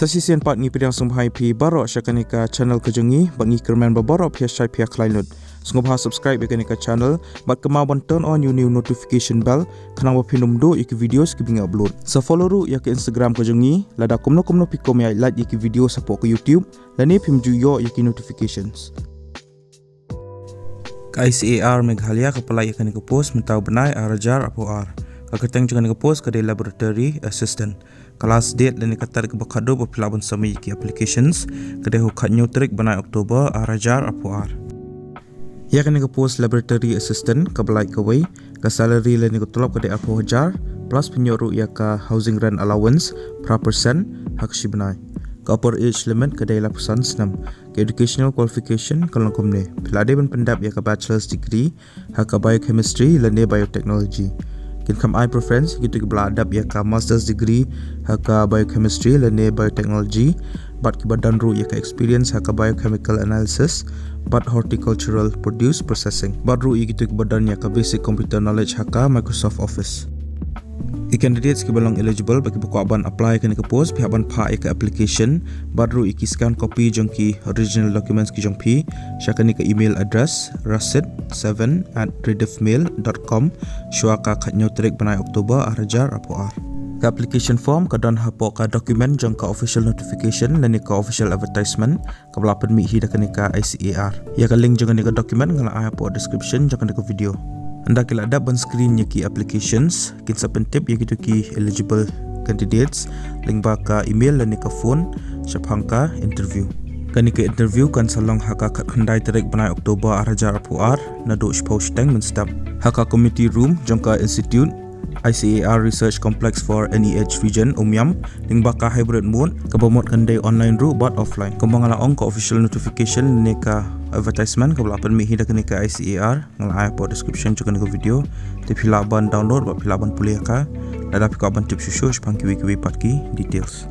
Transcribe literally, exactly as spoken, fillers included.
Sa shisien pat ngi pdiang sngewbha ïa phi baroh sha kane ka channel ka jong ngi, bad ngi kyrmen ba baroh phi ïa shait phi ïa khlaiñ lut. Sngewbha subscribe ïa kane ka channel bad kynmaw ban turn on ïa u new notification bell khnang ba phin ym duh ïa ki videos kiba ngi upload. Sa follow ruh ïa ka Instagram ka jong ngi, lada kumno kumno phi kwah ban ïa like ïa ki videos hapoh ka YouTube lane phim ju ïoh ïa ki notifications. Ka I C A R Meghalaya ka pynlait ïa kane ka post mynta u bnai ar hajar arphew ar. Ka kyrteng jong kane ka post ka dei laboratory assistant. Ka last date lane ka tarik ba khatduh ba phi lah ban submit ïa ki applications ka dei ha u khathynñiew tarik bnai October ar hajar arphew ar. Ïa kane ka post laboratory assistant kaba lait kawei, ka salary lane ka tulop ka dei arphew hajar, plus phin ïoh ruh ïa ka housing rent allowance phra percent ha ka shi bnai. Ka upper age limit ka dei laiphew san snem. Ka educational qualification ka long kumne: phi lah dei ban pyndep ïa ka bachelor's degree ha ka biochemistry lane biotechnology. Kin kham ai preference ïa kito kiba la dep ïa ka master's degree ha ka biochemistry lane biotechnology, bad kiba don ruh ïa ka experience ha ka biochemical analysis bad horticultural produce processing, bad ruh ïa kito kiba don ïa ka basic computer knowledge ha ka Microsoft Office. Ki candidates kiba long eligible bad kiba kwah ban apply ïa kane ka post, phi hap ban phah ïa ka application bad ruh ïa ki scan copy jong ki original documents ki jong phi sha kane ka email address, rasid seven at rediffmail dot com, shuwa ka khathynñiew tarik bnai October ar hajar arphew ar. Ka application form ka don hapoh ka document jong ka official notification lane ka official advertisement kaba la pynmih hi da kane ka I C A R. Ïa ka link jong kane ka document nga la ai hapoh description jong kane ka video. Ynda ki la dep ban screen ïa ki applications, kin sa pyntip ïa kito ki eligible candidates lyngba ka email lane ka phone shaphang ka interview. Kane ka interview kan sa long ha ka khatkhyndai tarik bnai October ar hajar arphew ar, naduh shiphew shiteng mynstep, ha ka community room jong ka Institute I C A R Research Complex for N E H Region, Umiam, lyngba ka hybrid mode, kaba mut kan dei online ruh bad offline. Kumba nga la ong, ka official notification ne ka advertisement kaba la pynmih hi da kane ka I C A R nga la ai hapoh description jong kane ka video. Te phi lah ban download bad phi lah ban pule ïa ka lada phi kwah ban tip shuh shuh shaphang kiwei kiwei pat ki details.